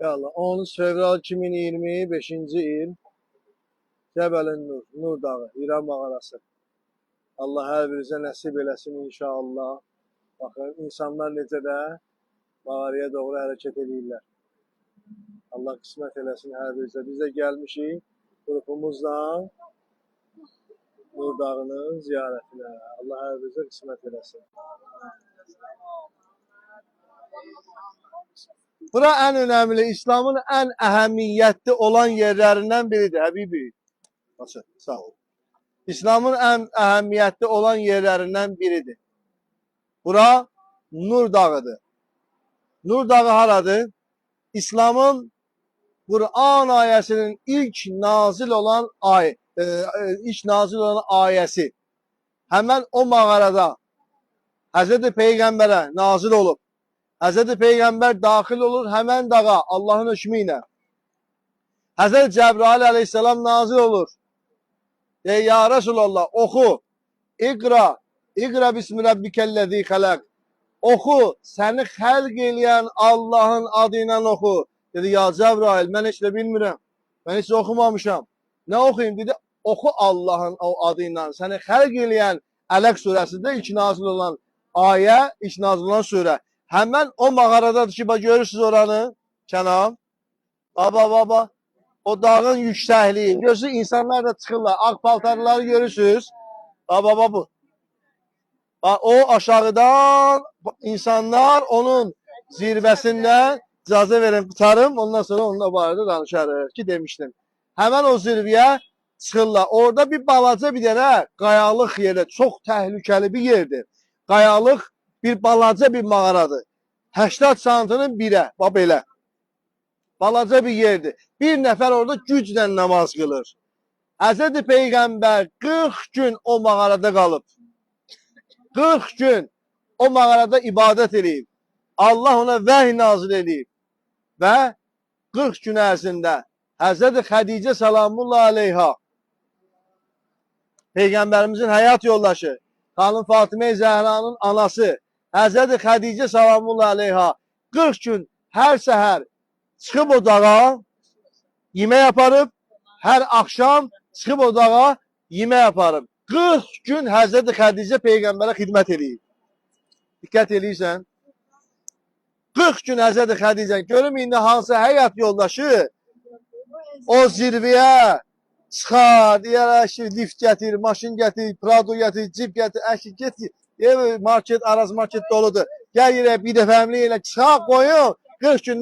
Yallah, 13 fevral 2025-ci il Cəbəlin Nur, Nur Dağı, Hira mağarası. Allah hər birinizə nəsib eləsin inşallah. Baxın, insanlar necə də mağaraya doğru hərəkət edirlər. Allah qismət eləsin hər birinizə. Biz də gəlmişik qrupumuzla Nur Dağının ziyarətinə. Allah hər birinizə qismət eləsin. Bura ən önəmli, İslamın ən əhəmiyyətli olan yerlərindən biridir, Həbibi. Açın, sağ ol. İslamın ən əhəmiyyətli olan yerlərindən biridir. Bura Nur Dağıdır. Nur Dağı haradır? İslamın Quran ayəsinin ilk nazil olan ay, ilk nazil olan ayəsi. Həmən o mağarada Həzrəti Peyğəmbərə nazil olub. Həzrəti Peyğəmbər daxil olur həmən dağa Allahın hökmü ilə. Həzrəti Cəbrail əleyhissalam nazil olur. Deyir, ya Resulallah oxu. İqra, İqra bismi rabbikəl-ləzî xələq. Oxu, səni xəlq eləyən Allahın adı ilə oxu. Dedi, ya Cəbrail, mən heç də bilmirəm. Mən heç oxumamışam. Nə oxuyum? Dedi, oxu Allahın o adı ilə. Səni xəlq eləyən Ələq surəsində ilk nazil olan ayə, ilk nazil olan surə. Həmən o mağaradadır ki, bax görürsünüz oranı, Kənan. Baba, baba. O dağın yüksəkliyi. Görürsünüz, insanlar da çıxırlar. Ağ paltarları görürsünüz. Baba, baba bu. Bax, o aşağıdan insanlar onun zirvəsindən icazə verin, qurtarım. Ondan sonra onunla barədə danışarıq ki, demişdim. Həmən o zirvəyə çıxırlar. Orada bir balaca bir dənə qayalıq yerdə, çox təhlükəli bir yerdir. Qayalıq bir balaca bir mağaradır. 80 santinin birə, bax belə. Balaca bir yerdir. Bir nəfər orada güclə namaz qılır. Həzrəti Peyğəmbər 40 gün o mağarada qalıb. 40 gün o mağarada ibadət eləyib. Allah ona vəhy nazil eləyib. Və 40 gün ərzində Həzrəti Xədicə salamullah aleyha Peyğəmbərimizin həyat yoldaşı, xanım Fatimə Zəhranın anası Həzrəti Xədicə salamullah aleyha 40 gün hər səhər çıxıb o dağa yemək aparıb, hər axşam çıxıb o dağa yemək aparıb. 40 gün Həzrəti Xədicə Peyğəmbərə xidmət eləyib. Diqqət eləyirsən? 40 gün Həzrəti Xədicə, görüm indi hansı həyat yoldaşı o zirvəyə çıxar, deyər, əşi, lift gətir, maşın gətir, Prado gətir, cip gətir, əşi, get, market, Araz market doludur. Gəl yerə bir dəfəmlik elə çıxaq qoyun, 40 gün